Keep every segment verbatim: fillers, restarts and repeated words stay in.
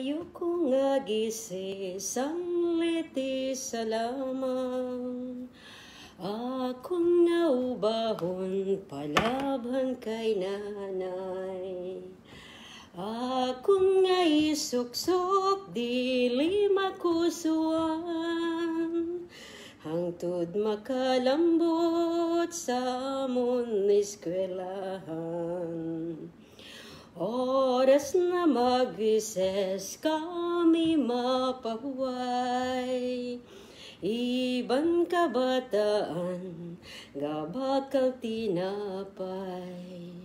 Bayo ko nga gisi, sanglit isa lamang. Akon nga ubahon, palabhan kay nanay. Akon nga isuksok, dili makusuan. Hangtod makalambot sa amon eskwelahan. Oras na mag-recess kami mapahuway. Iban kabataan, gabakal tinapay.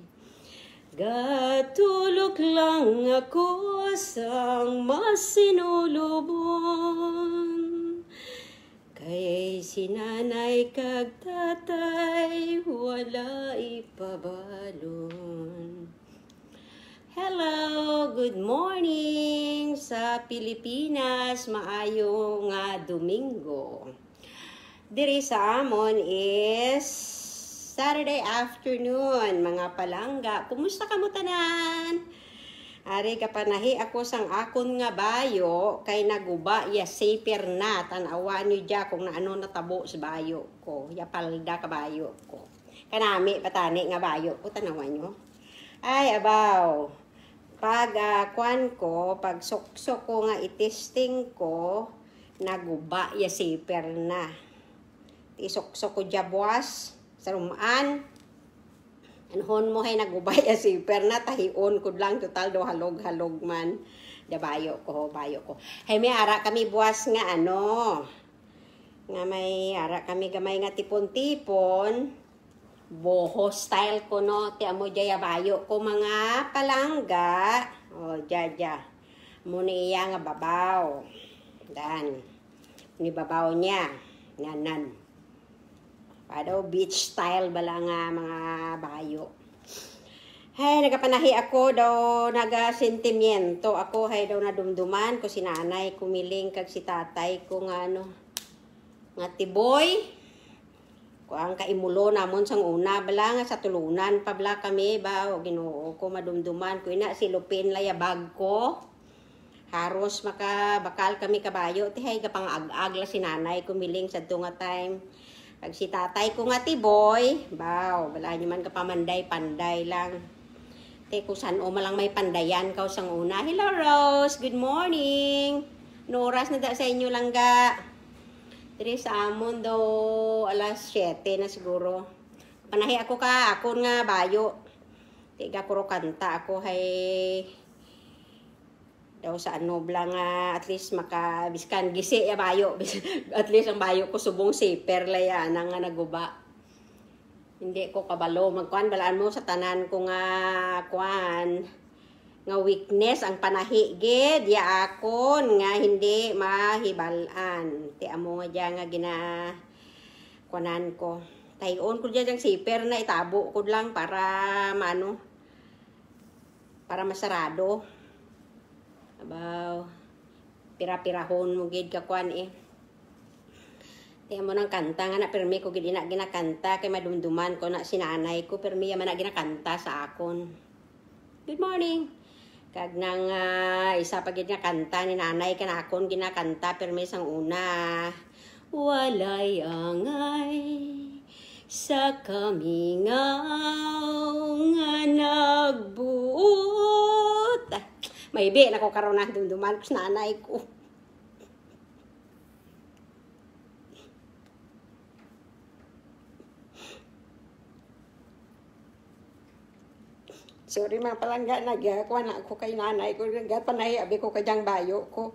Gatulok lang ako sang masinulubon. Kay si nanay kag tatay wala ipabalon. Hello, good morning sa Pilipinas. Maayo nga Domingo. Diri sa amon is Saturday afternoon, mga palangga. Kumusta kamo tanan? Ari, gapanahi ako sang akon nga bayo, kay naguba ya zipper na. Tan-awa ninyo dya kung naano natabo sa bayo ko. Ya palda ka bayo ko. Kanami pa tani nga bayo ko, tan-awa ninyo. Ay, abaw. Pag, ah, kwan ko, pag suksok ko nga i-testing ko, naguba ya zipper na. Ti isuksok ko dya buwas, sa rum-an. Anhon mo hay naguba ya zipper na, tahion ko lang, total daw halog-halog man. Dya bayo ko, bayo ko. Hay may ara kami buwas nga ano, nga may ara kami gamay nga tipon-tipon. Boho style kuno, ti amo dya ya bayo ko mga palangga. O, dya, dya. Amo ni iya nga babaw. Dan. Ni babaw niya. Nanan. Para daw beach style bala nga mga bayo. Hay, nagapanahi ako daw, nagasentimiento ako, hay daw nadumduman ko si nanay ko Miling kag si tatay ko nga ano, nga Tiboy. Kuan, kaimulo namon sang una bala nga sa tulunan pa bala kami ba, o Ginoo ko, madumduman ko ina, silupin la ya bag ko. Haros makabakal kami ka bayo, ti hay gapang-ag-ag la si nanay ko Miling sadto nga time. Kag si tatay ko nga Tiboy, baw, bala ninyo man kapamanday-panday lang. Ti kung san-o man lang may pandayan kaw sang una. Hello, Rose. Good morning. Ano oras na da sa inyo, langga? Diri sa amon daw alas siyete na siguro. Panahi ako ka, akon nga bayo. Ti gakurukanta ako hay daw sa ano bala nga, at least maka, biskan gisi ya bayo. At least ang bayo ko subong zipper la ya, ana nga naguba. Hindi ko kabalo. Magkuan bala mo sa tanan ko nga, kuan, nga weakness ang panahi gid, ya akon nga hindi mahibal-an. Ti amo nga dya nga gina-, kuanan ko. Tahion ko dya dyang zipper na, itabo ko lang para maano, para masarado. Abaw, pira-pirahon mo gid ka kuan eh. Ti amo nang kanta nga na, pirmi ko gid ina ginakanta, kay madumduman ko na si nanay ko, pirmi ya man na ginakanta sa akon. Good morning. Kag nang, ah, isa pa gid nga kanta ni nanay kanakon ginakanta pirmi sang una. Walay angay sa kamingaw nga nagbuot. Ah, maybe na ko karon na, dumduman ko sa nanay ko. Sorry, mga palangga, nagkuan na ako kay nanay ko, nagpanahi abi ko kay dyang bayo ko.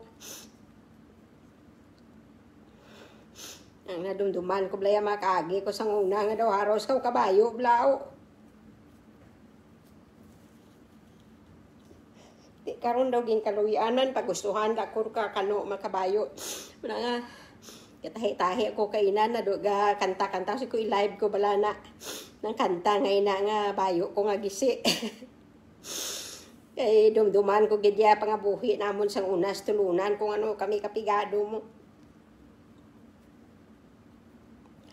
Ang nadumduman ko, bala ya makaagi ko sang una nga daw haros kaw kabayo, bala, o. Ti karon daw ginkaluy-anan, pagustuhan da ko ka kano makabayo. Muna nga, gatahi-tahi ko kaina na do, gakanta-kanta, si ko i-live ko bala na. Nang kanta nga ina nga bayo ko nga gisi. Kay dumduman ko gid ya pangabuhi namon sang una sa tulunan kung ano kami kapigado mo.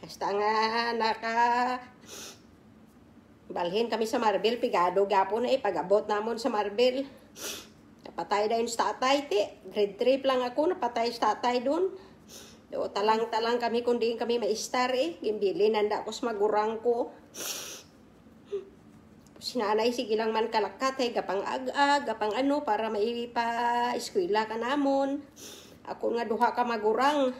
Hasta nga naka-, balhin kami sa Marbel, pigado gapon eh, pag-abot namon sa Marbel. Napatay dayon si tatay, ti. Grade three pa lang ako, napatay si tatay dun. Do, talang-talang kami kon diin kami maistar, eh. Ginbilin nanda ako sa magurang ko. Si nanay, sige lang man kalakat, eh, gapang-ag-ag, gapang-ano, para maipa-eskwela kanamon. Ako nga duha ka magurang.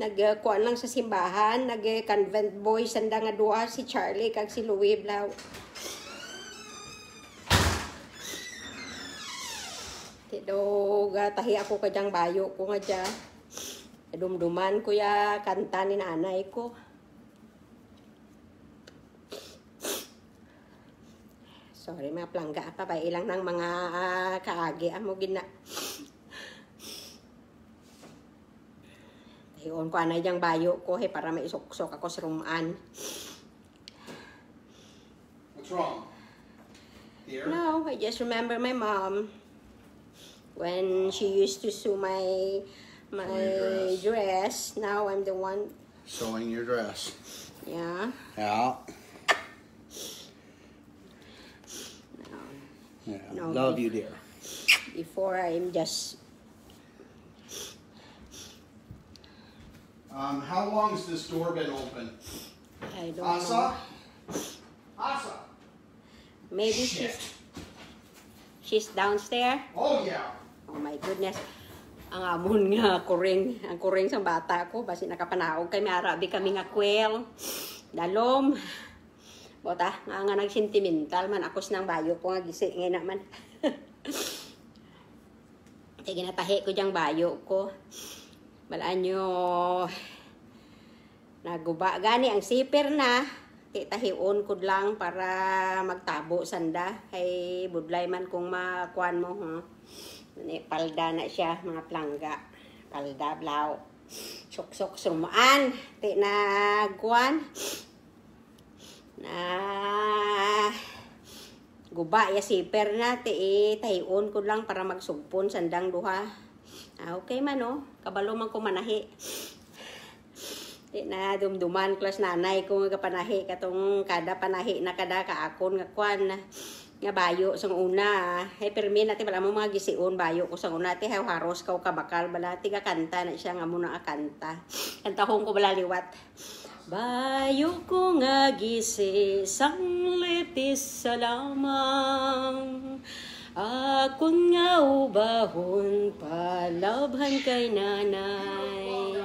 Nag, ah, kuan lang sa simbahan, nag, eh, convent boy sanda nga duha, si Charlie kag si Louie Blau. Ti do, gatahi ako kadyang bayo ko nga dya. Dumduman ko ya kanta ni nanay ko. Sorry, mga palangga, apa ba ilang nang mga, ah, kaagi, amo gina. Tahion ko anay dyang bayo ko, he, para maisuksok ako sa rumaan. What's wrong? Here? No, I just remember my mom when she used to sew my, my Sewing your dress. Dress. Now I'm the one. Sewing your dress. Yeah. Yeah. No. Yeah. No, love you, dear. Before, I'm just Um, how long has this door been open? I don't know. Asa? Asa! Maybe she's, she's downstairs. Oh, yeah. Oh my goodness. Ang amon nga kuring, ang kuring sa bata ko, basi nakapanaog kay may ara bi kami nga quill. Dalom. Bota, nga, nga nagsentimental man ako sa nang bayo ko nga gisi, ngay na man. Ti ginatahi ko dyang bayo ko. Balaan nyo, naguba gani ang siper na. Ti tahion ko lang para magtabo sanda. Kay budlay man kung makuan mo, ha. Ni palda na siya, mga palangga. Palda, blaw. Suksok, sumaan. Ti na kuan. Na guba ya siper na, ti, eh, tahion ko lang para magsugpon sandang duha. Ah, okay man, oh. Kabalo man ko manahi. Ti na dumduman ko lang sa nanay ko nga gapanahi katong kada panahi na kada kaakon nga kuan na. Nga bayo sang una, ah. Eh, pirmi na ti bala mo mga gisiun, bayo ko sang una, ti haw haros kaw kabakal, bala ti gakanta na siya nga amo na nga kanta. Kantahon ko bala liwat. Bayo ko nga gisi, sanglit isa lamang. Akon nga ubahon, palabhan kay nanay.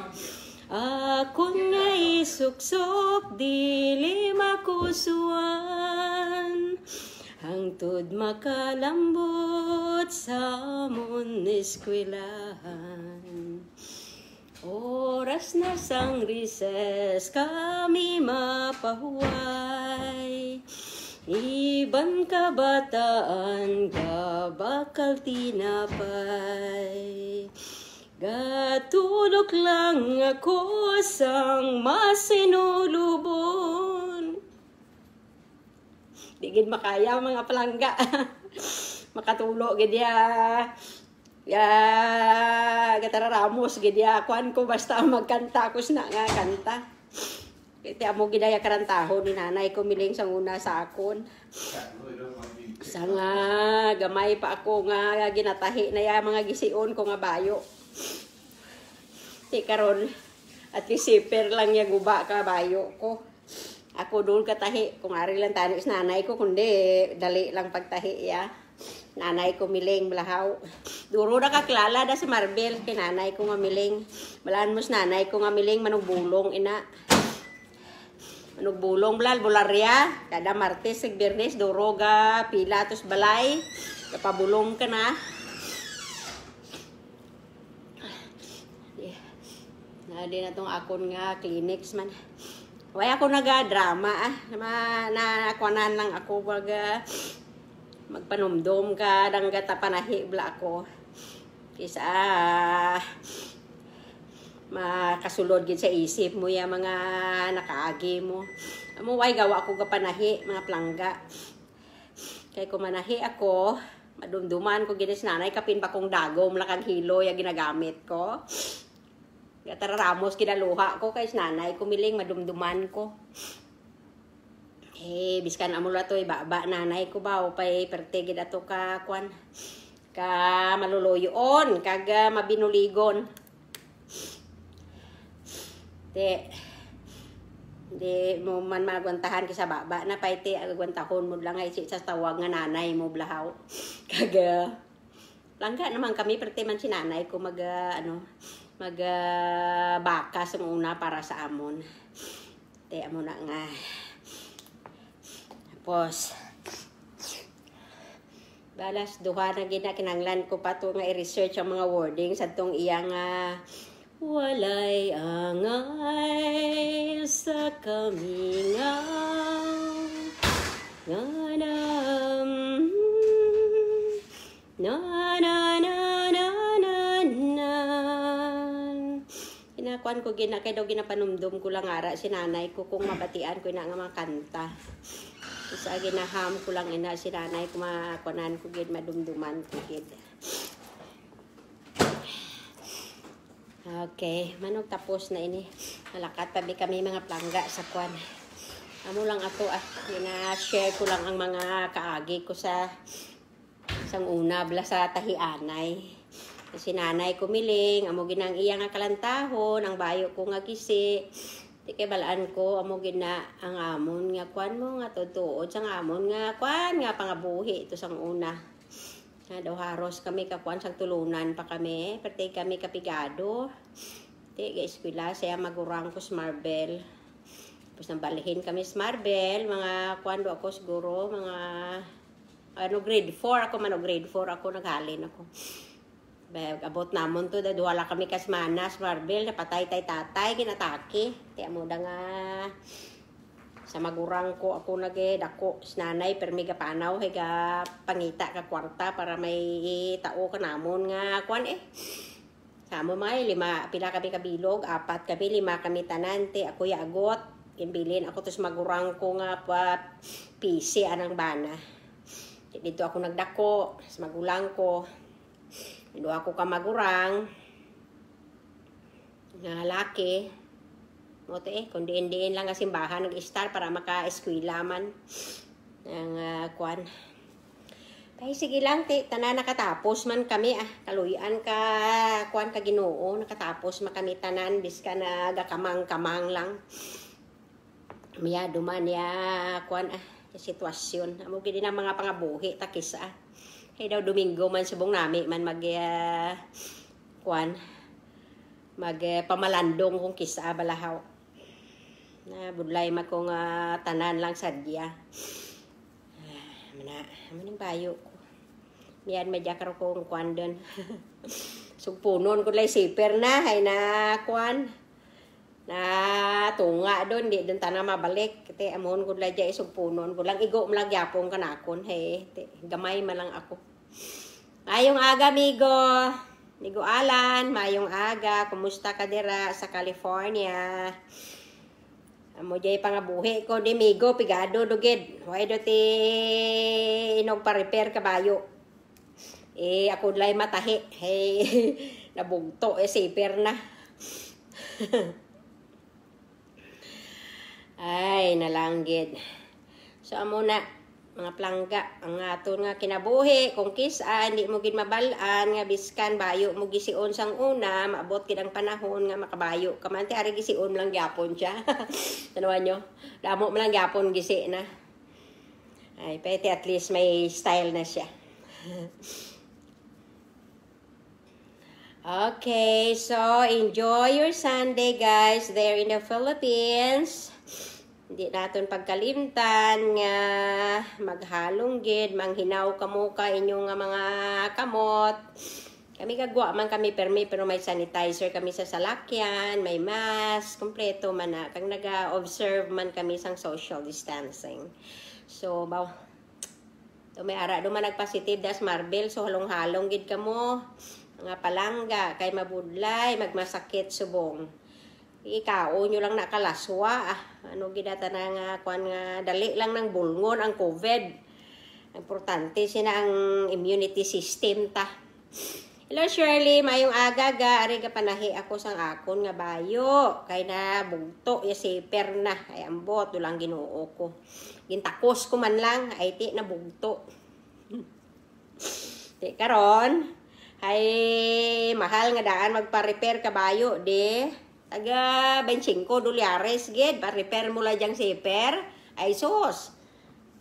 Akon nga isuksok, dili makusuan. Hangtod makalambot sa amon eskwelahan. Oras na sang recess, kami mapahuway. Iban kabataan, gabakal tinapay. Gatulok lang ako sang masinulubon. Di gid makaya, mga palangga. Makatulo gid ya. Ya, gatararamos gid ya. Kuan ko, basta magkanta ako sina nga kanta. Kay ti amo gid ya karantahon ni nanay ko miling sang una sa akon. Sa nga gamay pa ako nga ginatahi na ya mga gisiun ko nga bayo. Ti karon, at least siper lang ya guba ka bayo ko. Ako duro katahi, kung ari lang tani sa nanay ko, kundi dali lang pagtahi ya. Nanay ko miling, balahaw. Duro na kakilala da si Marbel, kay nanay ko nga miling. Balaan mo sa nanay ko nga miling, manugbulong ina. Manugbulong, bala, albularya. Kada Martes, kag Biyernes, duro gapila to sa balay. Gapabulong kana. Na, di na tong akon nga Kleenex man. Way ako nagadrama, ah. Ma, na, kuanan lang ako, baga, magpanumdom ka, dangga ta panahi, bala ako. Kis-a, ah, makasulod gid sa isip mo ya mga nakaagi mo. Amo, way gawa ko gapanahi, mga palangga. Kay kon manahi ako, madumduman ko gid si nanay, kapin pa kong dagom lang kag hilo ya ginagamit ko. Gatararamos gid ang luha ko, kay si nanay ko miling, madumduman ko. Eh, biskan amo la to, ibaba nanay ko ba, o pay perte gid ato ka, kuan. Ka maluluy-on, kag, ah, mabinuligon. Ti, di mo man maagwantahan kay sa baba na pa, ti agwantahon mo lang hay si sa tawag nga nanay mo bala haw. Kag, ah, langga na man kami, perte man si nanay ko mag, ah, ano, mag, ah, bakas sang una para sa amon. Ti, amo na nga. Tapos, balas duha na gid na kinahanglan ko pa to nga i-research ang mga wording sa tong iyang, ah, walay angay sa kamingaw. Nga na, mm, na, na, na, na, na, na. Ginakuan ko gid na kay daw ginapanumdum ko lang ara si nanay ko kung mabatian ko ina nga mga kanta. Sa ginaham ko lang ina si nanay ko makuanan ko gid, madumduman ko gid. Okay, manog tapos na ini. Malakat pa bi kami mga palangga sa kuan. Amo lang ato, ah, gina-share ko lang ang mga kaagi ko sa sang una bala sa tahianay. Si nanay ko miling, amo gid na ang iya nga kalantahon, ang bayo ko nga gisi. Ti kay bal-an ko, amo gid na ang amon nga kuan mo, nga tuod-tuod sang amon nga kuan, nga pangabuhi to sang una. Nga daw haros kami kakuan sang tulunan pa kami, perte kami kapigado. Ti, gaeskwela sa iya magurang ko sa Marbel. Tapos nagbalhin kami sa Marbel, mga kuan do ako siguro, mga, ano, grade four ako man, o grade four ako, naghalin ako. Ba, abot namon to, da, duha lang kami ka semana sa Marbel, napatay tay tatay, ginatake. Ti amo da nga, sa magurang ko, ako nagdako, si nanay, permi gapanaw, hay gapangita ka kwarta para may itao kanamon nga, kuan, eh. Sa amo mga lima, pila kami kabilog, apat kami, lima kami tanan, ti ako yagot. Ginbilin ako to sa magurang ko nga pa-, pisi anang bana. Ti didto ako nagdako, sa magulang ko. Duha ko ka magurang. Nga laki. Mo to eh, kung diin-diin lang nga simbahan nag-istar para makaeskwela man. Ang, ah, kuan. Kay sige lang, ti, tanan nakatapos man kami, ah. Kaluy-an ka, kuan ka Ginoo, nakatapos man kami tanan, biskan nagakamang-kamang lang. Miyado man ya, kuan, ah, ya sitwasyon. Amo gid na mga pangabuhi ta kis-a. Hay daw Domingo man subong nami man mag, ah, kuan, mag, eh, pamalandong kung kis-a bala haw. Nabudlay man ko nga tanan lang sadya. Ah, mana, amo ning bayo ko. Miyan madya karo kong kuan dun. Sugpunon ko lay siper na, hay na kuan. Na tunga dun, di dun tana mabalik. Ti amon ko lay dya isugpunon ko lang, igo man lang gyapon kanakon, hay. Ti, gamay man lang ako. Mayong aga, migo. Migo Alan, mayong aga. Kumusta ka dira sa California? Amo dyay pangabuhi ko di, migo, pigado do gid. Way do ti inog pa-repair ka bayo. Eh, ako lay matahi. Hey, nabugto, eh, siper na. Ay, na lang gid. So, amo na, mga palangga, ang aton nga kinabuhi, kung kis-a, indi mo gid mabal-an, nga biskan bayo mo gision sang una, maabot gid ang panahon nga makabayo ka man, ti ari gision mo lang gyapon siya. Tan-awa nyo, damo man lang gyapon gisi na. Ay, pwede at least may style na siya. Okay, so enjoy your Sunday, guys, there in the Philippines. Hindi naton pagkalimtan nga maghalong gid, manghinaw kamo ka inyo nga mga kamot. Kami gagwa man kami permi, pero may sanitizer kami sa salakyan, may mask, kompleto man na. Kag naga-observe man kami sang social distancing. So, baw-, to may ara duman nagpositive da sa Marbel, so halong-halong gid kamo. Mga palangga, kay mabudlay, magmasakit subong. Ikaon nyo lang na kalaswa, ah. Ano gid ata na nga, kuan nga, dali lang nang bulngon ang COVID. Importante sina ang immunity system ta. Hello, Shirley. Mayong aga, ga. Ari gapanahi ako sang akon nga bayo. Kay nabugto ya siper na. Ay, ambot, dulang Ginoo ko. Gintakos ko man lang. Ay, ti, nabugto. Karon, hay mahal nga daan magpa-repair ka bayo, di. Taga baynte singko dolyares gid, pa-repair mo lang dyang siper. Ay sus.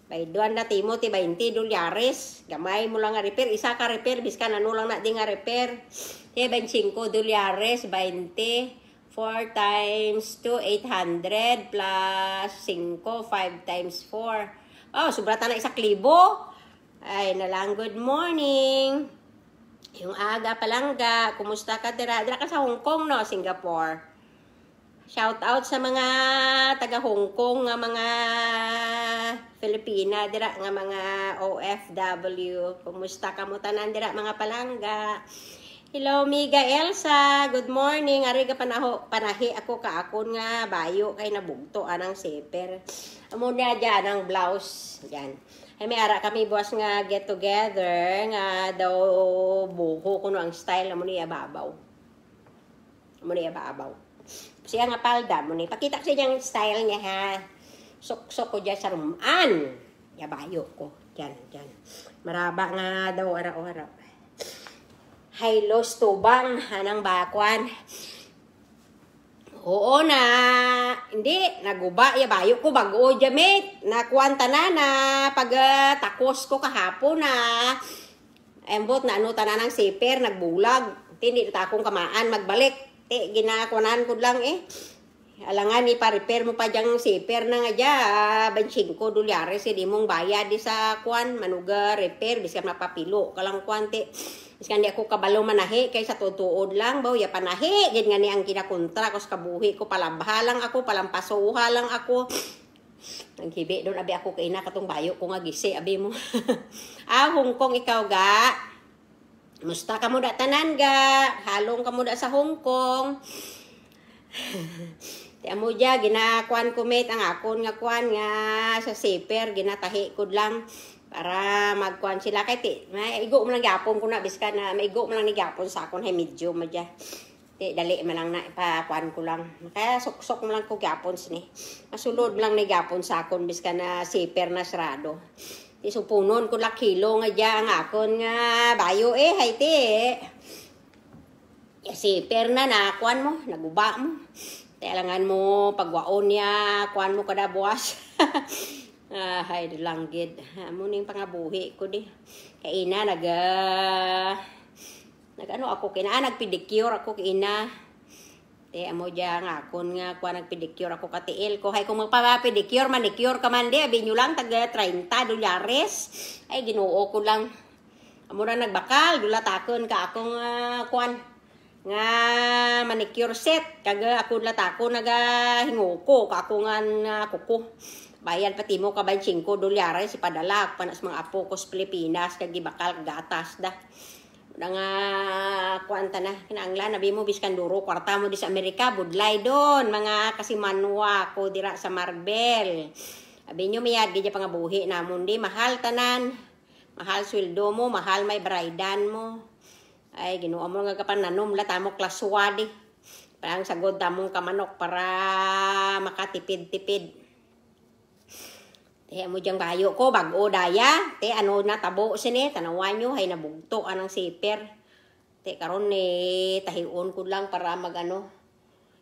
Bayduan na timo ti baynte dolyares. Gamay mo lang nga repair, isa ka repair, biskan ano lang na di nga repair. Ti baynte singko dolyares, baynte, four times two, eight hundred, plus singko, five times four. Oh, sobra tana isa ka libo. Ay, na lang, good morning. Yung aga, palangga, kumusta ka dira? Dira ka sa Hong Kong, no? Singapore. Shout out sa mga taga Hong Kong nga mga Filipina dira, nga mga O F W. Kumusta kamo tanan dira, mga palangga? Hello, Miga Elsa. Good morning. Ari gapanaho, panahi ako ka akon nga bayo kay nabugto anang siper. Amo na dyan ang blouse. Dyan. Ay, may ara kami buwas nga get together nga daw buho kuno ang style, amo ni ababaw. Amo ni ababaw. Siya nga palda, amo ni. Pakita ko sa inyo ang style niya, ha. Suksok ko dyan sa rumaan. Ya bayo ko. Dyan, dyan. Maraba nga daw ara-ara. High lows tubang, anang bakwan. Oo na. Hindi, naguba ya bayo ko, bag-o dya, mate. Nakuan tanan na pag, ah, takos ko kahapon na. Ambot na ano tanan ang siper, nagbulag. Ti, hindi ta akong kamaan magbalik. Ti, ginakuanan ko lang eh. Alangan, ipa-repair mo pa dyang siper na nga dya, ah, baynte singko dolyares, eh, di mong bayad di sa kuan, manuga repair, biskan mapapilo ka lang kuan, ti. Biskan di ako kabalo manahi, kay sa tuod-tuod lang, baw, ya panahi gid nga ni ang kinakontra ko sa kabuhi ko, palabha lang ako, palampasuha lang ako. Naghibi dun, abi ako kaina katong bayo ko nga gisi, abi mo. Ah, Hong Kong ikaw, ga? Musta kamo da tanan, ga? Halong kamo da sa Hong Kong? Ti amo dya, ginakuan ko, mate, ang akon nga kuan nga sa siper, ginatahi ko lang para magkuan sila kay ti, maigo man lang gyapon ko na, biskan na, maigo man lang ni gyapon sa akon, hay medium man dya. Ti, dali man lang na, ipakuan ko lang. Kaya suksok man lang ko gyapon sini. Masulod man lang ni gyapon sa akon, biskan na siper na sarado. Ti, supunon ko lang kilo nga dya ang akon nga bayo eh, hay ti. Ya, siper na, na kuan mo, naguba mo. Ti alangan mo pagwaon ya, kuan mo kada buwas. Ah, hay, langgit. Amo ning pangabuhi ko di. Kaina nag, ah, nag-ano ako kaina, ah, nag-pedicure ako kaina. Ti amo dya nga akon nga kuan, nag-pedicure ako katiil ko. Hay, kung magpa-pedicure, manicure ka man di, abi nyo lang, taga treinta dolyares. Ay, Ginoo ko lang. Amo ra nagbakal, dula takon ka akong, ah, kuan. Nga manicure set, kag ako dula takon nagahinguko ka ako nga, nga kuko. Bayad pa timo ka baynte singko dolyares, ipadala ako pa na sa mga apo ko sa Pilipinas, kag gibakal kag gatas da. Da nga, kuan tana, kinahanglan, abi mo, biskan duro kwarta mo di sa Amerika, budlay dun, mga kasimanwa ko dira sa Marbel. Abi nyo, mayad gid ya pangabuhi namon di, mahal tanan. Mahal sweldo mo, mahal may baraydan mo. Ay, Ginoo, amo nga gapananom la tamo klaswa di. Parang sagod tamong kamanok para makatipid-tipid. Ti, amo dyang bayo ko, bag-o daya. Ti, ano natabo sini, tanawan nyo, hay nabugto anang siper. Ti, karon ni tahion ko lang para mag-ano.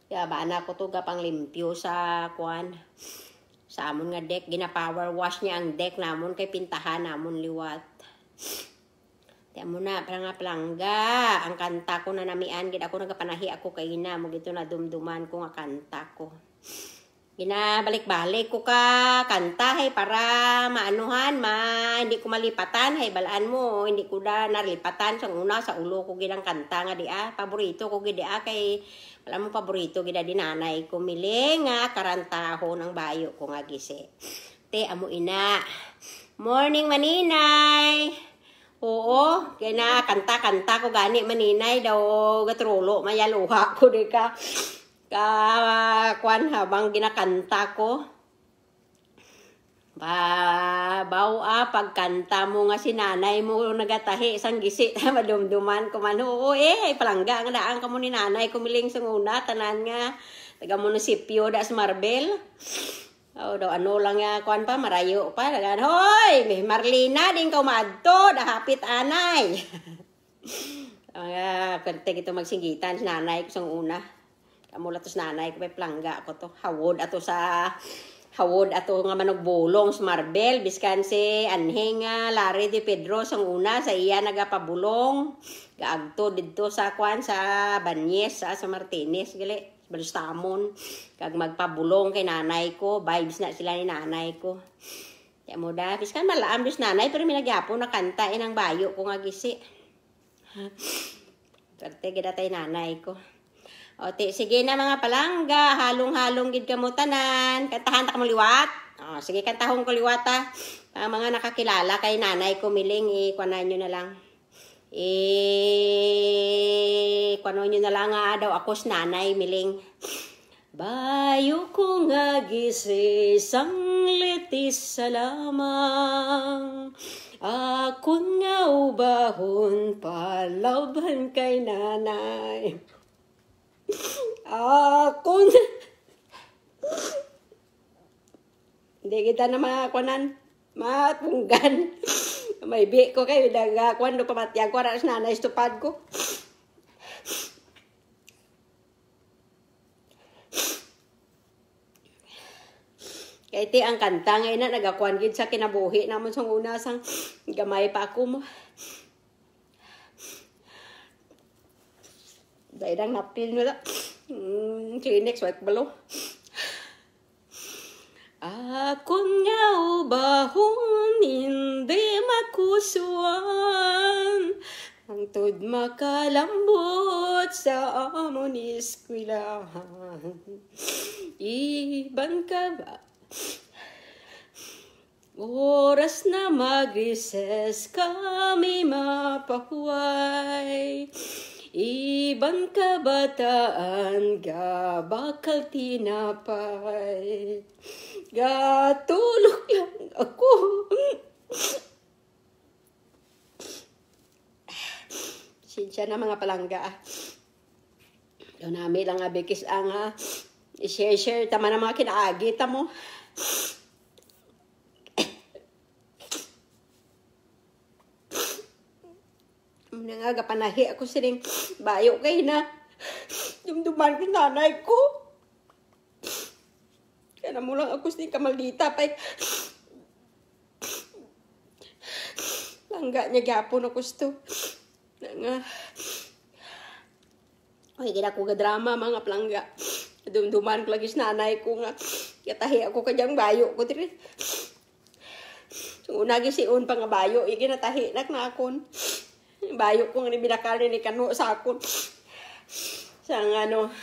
Ya, bana ko to gapanglimpyo sa kuan. Sa amon nga deck, gina-power wash niya ang deck namon kay pintahan namon liwat. Ti amo na, palangga-palangga. Ang kanta ko nanamian gid ako, nagapanahi ako kaina, amo gid to nadumduman ko nga kanta ko. Ginabalik-balik ko ka kanta, hay, para maanuhan, ma-, hindi ko malipatan, hay, balaan mo, hindi ko da nalipatan sa una, sa ulo ko gid ang kanta nga di, ah, paborito ko gid di, ah, kay, balaan mo paborito gid di nanay ko, miling nga karantahon ang bayo ko nga gisi. Ti, amo ina. Morning, Maninay. Oo, kay na kanta-kanta ko gani, Maninay, daw gaturulo man ya luha ko di ka. Ka, kuan, habang ginakanta ko. Ba, baw, ah, pagkanta mo nga si nanay mo nagatahi sang gisi, madumduman ko man. Oo, eh, palangga nga daan kamo ni nanay ko, miling sa una, tanan nga taga munisipyo da sa Marbel. O, daw ano lang nga, kuan pa, marayo pa, dagan, "Hoy, Marlina, diin kaw maadto, da hapit anay." Mga, pwerte gid to magsinggitan si nanay ko sang una. Amo lang to si nanay ko, may palangga ko to. Hawod ato sa, hawod ato nga manugbulong sa Marbel, biskan si Anhing, ah, Larry de Pedro sang una, sa iya nagapabulong. Gaagto didto sa, kuan, sa Banyes, sa, sa Martinez, gali. Balustamon. Kag magpabulong kay nanay ko, vibes na sila ni nanay ko. Ti amo da, biskan malaam dos nanay, pero may na gihapon nakanta, eh, nang bayo ko nga gisi. Pwerte gid atay nanay ko. O, ti, sige na, mga palangga, halong-halong gid kamo tanan. Kantahan ta kamo liwat. O, sige, kantahon ko liwat, ha. Ang mga nakakilala kay nanay ko, miling, i-, kuanan nyo na lang. I-, kuanon nyo na lang nga daw ako si nanay, miling. Bayo ko nga gisi, sanglit isa lamang, akon nga ubahon, palaban kay nanay. Akon. Hindi kita na makuanan, matunggan. May bi ko kay daga kuan do pamatian ko, ara si nanay sa tupad ko. Kay ti ang kanta nga ina nagakuan gid sa kinabuhi namon sang una sang gamay pa ako mo. Dai dang napil nyo da. Mm, Kleenex, wipe balo. Akon nga ubahon, hindi makusuan. Hangtod makalambot sa amon eskwelahan. Iban ka ba? Oras na mag-recess kami mapahuway. Iban kabataan gabakal tinapay. Gatulog lang ako. Pasensya na, mga palangga, ah. Daw nami lang nga bikis ang, ah, i-share-share ta man ang mga kinaagi ta mo. Muna nga, gapanahi ako sining bayo kay na. Dumduman ko nanay ko. Kay na mo lang ako sining kamaldita, pay. Langga niya gyapon ako sto. Na nga. Ay, gid ako gadrama, mga palangga. Dumduman ko lagi si nanay ko nga. Gatahi ako kadyang bayo ko diri. Una gid si un pa nga bayo, iya ginatahi na kanakon. Bayo ko nga ni binakal ni kano sa akon. Sa nga ano,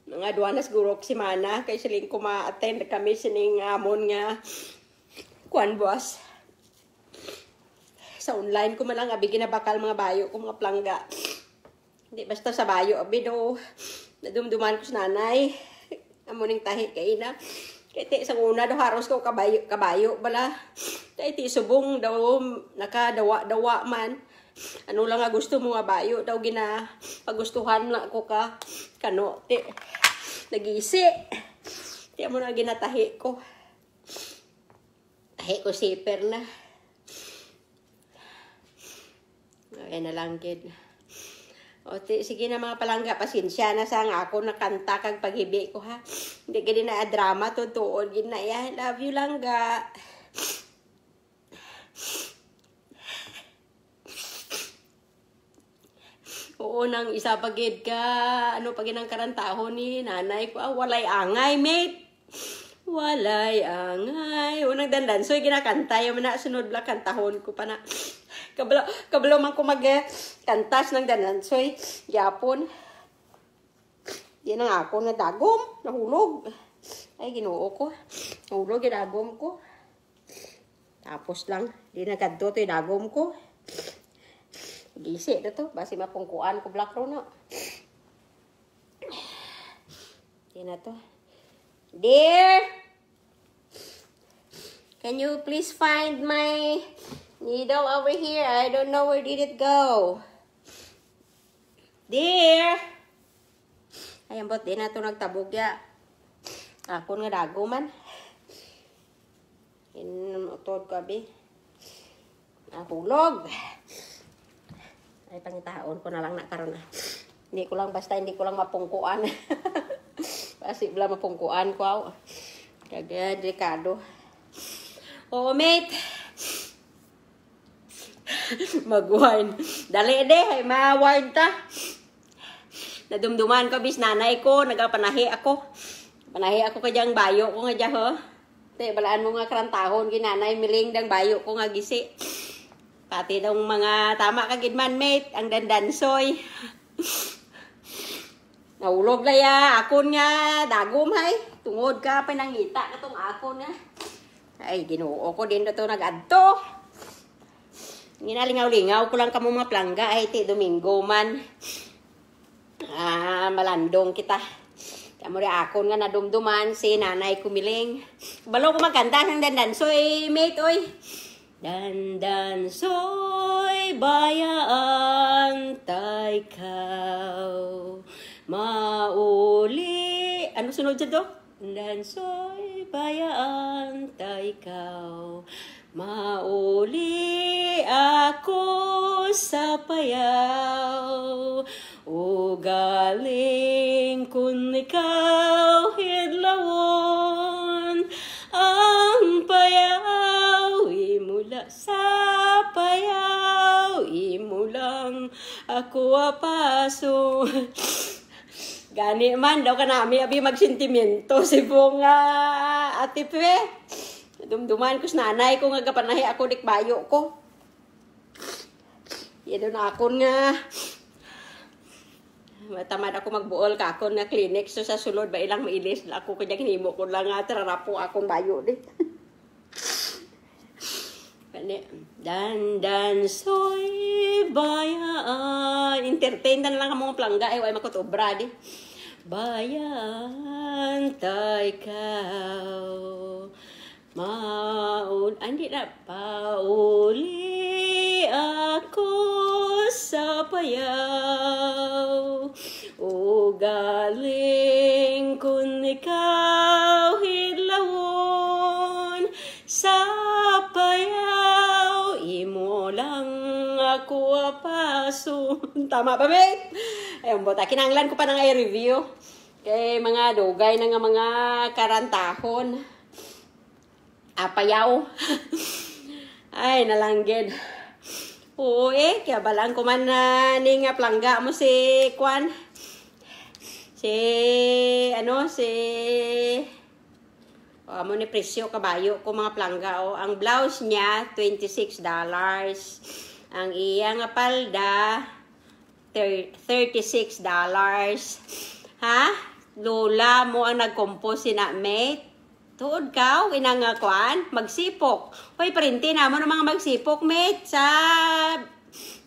mga duwa na siguro ka semana, kay siling ko ma-attend kami sining amon nga kuan buwas. Sa online ko man lang abi ginabakal mga bayo ko, mga palangga. Di basta sa bayo abi do. Nadumduman ko si nanay. Amo ning tahi kay ina. Kay ti sa una daw haros ko kabayo, kabayo bala. Kay ti subong daw nakadawa-dawa man. Ano lang nga gusto mo nga bayo daw gina-, pagustuhan lang ko ka. Kano, ti, nagisi. Ti amo na ginatahi ko. Tahi ko siper na. Ay, na lang gid. O, ti, sige na, mga palangga, pasensya na sa nga ako nakanta kag paghibi ko, ha. Hindi gid na drama, tutuon gid na, ya. Love you, langga. Oo, nang isa pa gid ka, ano pa gid ang karantahon ni nanay ko, ah, walay angay, mate. Walay angay. Unang dandansoy, ginakanta, yung mana, sunod bala kantahon ko pa na. Kabalo, kabalo man ko mag, eh, kantas ng dandansoy. Gyapon. Di na nga ako nadagom, nahulog. Ay, Ginoo ko. Nahulog, gidagom ko. Tapos lang, di na kadto to, idagom ko. Gisi na to, basi mapungkuan ko black ro, no? Di na to. Dear! Can you please find my needle over here? I don't know where did it go. Dear! Ay, ambot di na to nagtabog ya. Akon nga dagom man. Inutod ko, abi. Nahulog. Ay, pangitaon ko na lang na karon, ah. Hindi ko lang, basta hindi ko lang mapungkuan. Basi bala mapungkuan ko, aw. Kag, eh, delikado. Oo, mate. Mag-wine. Dali, de. Ay, ma-wine ta. Nadumduman ko, bis nanay ko, nagapanahi ako. Panahi ako ka dyang bayo ko nga dya, ho. Te, balaan mo nga karantahon, gin nanay Miling dang bayo ko nga gisi. Pati dang mga tama ka gid man, mate, ang dandansoy. Nahulog la ya, akon nga dagom, hay. Tungod ka, panangita katong akon nga. Ay, Ginoo ko, diin na to nag-adto. Ginalingaw-lingaw ko lang kamo mga palangga, ay, ti Domingo man. Ah, malandong kita. Amo ri akon nga nadumduman si Nanay Kumiling. Balo ko magkanta sang dandansoy, mate, oy. Dandansoy, bayaan ta ikaw. Mauli. Ano sunod dyan to? Dandansoy, bayaan ta ikaw. Mauli ako sa payaw. Ugaling kun ikaw hidlawon. Ang payaw, imo la sa payaw. Imo lang ako apaso. Gani man daw kanami abi magsentimyento si Bunga, Ate Pe. Dumduman ko si nanay ko nga gapanahi ako dik bayo ko. Iya daw na akon nga matamad ako magbuol ka akon nga Kleenex, so sa sulod ba ilang mailis ako kaya ginhimo ko lang nga trarapo akon bayo di. Gani, dandansoy, bayaan. Entertain na lang ang mga palangga, ay, way makot obra, di. Bayaan ta ikaw. Maul-, andi na, pauli ako sa payaw. Ugaling kun ikaw hidlawon. Sa payaw, imo lang ako apaso. Tama ba, mate? Ay, ambot, ah, kinanglan ko pa nang i-review. Kay mga dugay na nga mga karantahon. Ah, payaw. Ay, nalanggid. Oo, eh, kaya balaan ko man na ni nga palangga mo si Kwan. Si, ano, si O, amo ni presyo ka bayo ko, mga palangga, o. Ang blouse niya, twenty-six dollars. Ang iya nga palda, thir-, thirty-six dollars. Ha? Lola mo ang nag-compose sina, mate? Tuod ka, o, ina nga kwan, magsipok. Hoy, parente namon ang mga magsipok, mate, sa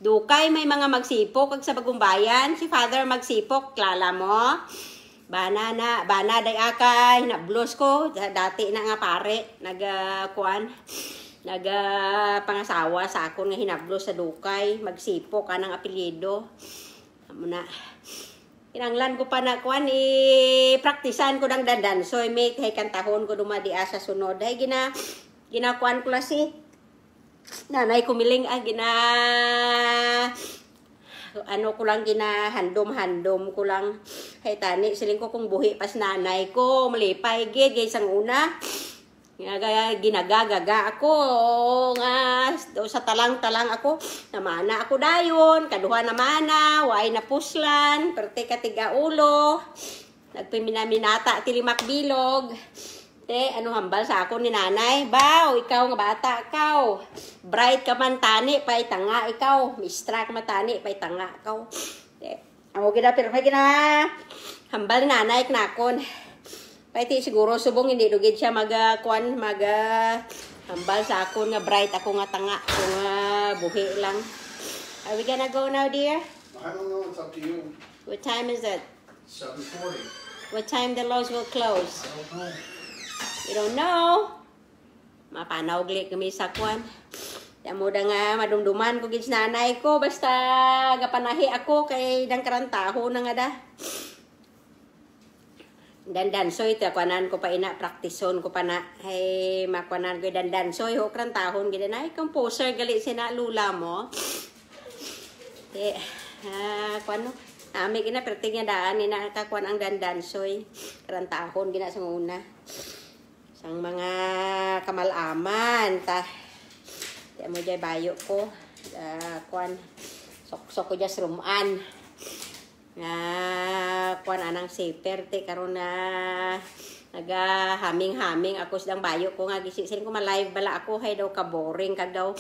Dukay may mga magsipok, kag sa Bagumbayan, si Father Magsipok, kilala mo? Bana na, bana day aka, hinablos ko, da-, dati na nga pari, nag, ah, kuan, nag, ah, pangasawa sa akon nga hinablos sa Dukay, Magsipok, anang apelyido. Amo na. Kinanglan ko pa na kuan, i-praktisan ko dang dandansoy, mate, hay kantahon ko duma dia sa sunod. Hay gina-, ginakuan ko la si Nanay Kumiling, ah, gina-, ano ko lang, ginahandom-handom ko lang. Hay tani, siling ko kung buhi pa si nanay ko, malipay gid, kay sang una. Ginaga-, ginagagaga ako, nga, do sa talang-talang ako, namana ako dayon, kaduha namana, way napuslan, perte ka tig-a ulo. Nagpaminaminata ti limak bilog. Te, ano hambal sa akon ni nanay? Baw, ikaw nga bata, kaw. Bright ka man tani, pay tanga ikaw. Mistra ka man tani, pay tanga kaw. Te, amo gid a, pirme gid a hambal ni nanay kanakon. Pay ti siguro subong, hindi daw gid siya mag, ah, kuan, mag, ah, hambal sa akon nga bright ako nga tanga, ako nga buhi lang. Are we gonna go now, dear? I don't know, it's up to you. What time is it? Seven forty. What time the Lowe's will close? I don't know. You don't know? Mapanaw gali kami sa kuan. Ti amo da nga madumduman ko gid si nanay ko, basta gapanahi ako kay dang karantahon na nga da. Dandansoy, ti kuanan ko pa ina, praktison ko pa na. Hay, makuanan ko dandansoy, ho, karantahon gid na. Hay, composer gali sina lola mo. Ti, ah, kuan, no? Nami gid na, perting nga daan, ina kakuan ang dandansoy. Karantahon gid na sang una. Sang mga kamal-aman, ta. Ti amo dya bayo ko. Ah, kuan, suksok ko dya sa rum-an. Nga, kuan, anang siper, ti karon na nagahaming-haming ako sa dang bayo ko nga gisi-, siring ko ma-live bala ako, hay daw ka-boring kag daw,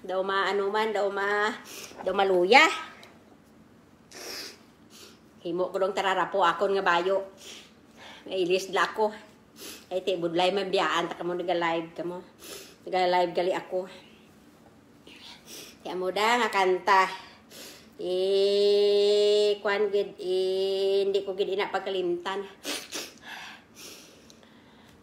daw ma-, ano man, daw ma-, daw maluya. Himo ko dong tararapo akon nga bayo. Mailis la ako. Ay, ti budlay man biyaan ta kamo, naga-live kamo. Naga-live gali ako. Ti amo da nga kanta. Eh, kuan gid, eh, hindi ko gid ina pagkalimtan.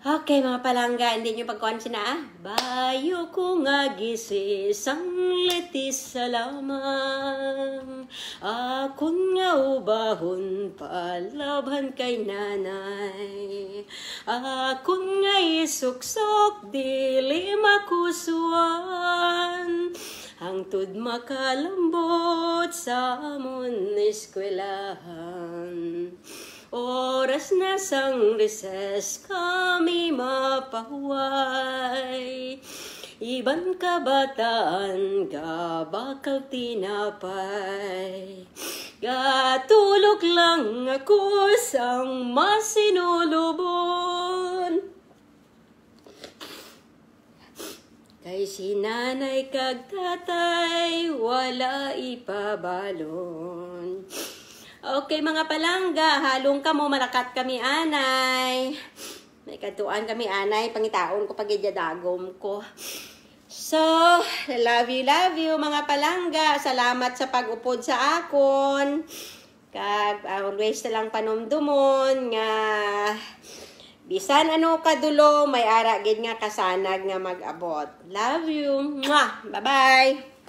Okay, mga palangga, hindi nyo pagkuan sina, ah. Bayo ko nga gisi sang litis sa lamang. Akon nga ubahon palabhan kay nanay. Akon nga isuksok dili makusuan. Hangtod makalambot sa amon eskwelahan. Oras na sang recess kami mapahuway. Iban kabataan gabakal tinapay. Gatulog lang ako sang masinulubon. Kay si nanay kag tatay wala ipabalon. Okay, mga palangga, halong kamo, malakat kami anay. May kadtuan kami anay, pangitaon ko pa gid dya dagom ko. So, love you, love you, mga palangga. Salamat sa pag-upod sa akon. Kag, ah, always na lang panumdumon nga bisan ano kadulom, may ara gid nga kasanag nga mag-abot. Love you. Mwah! Bye-bye!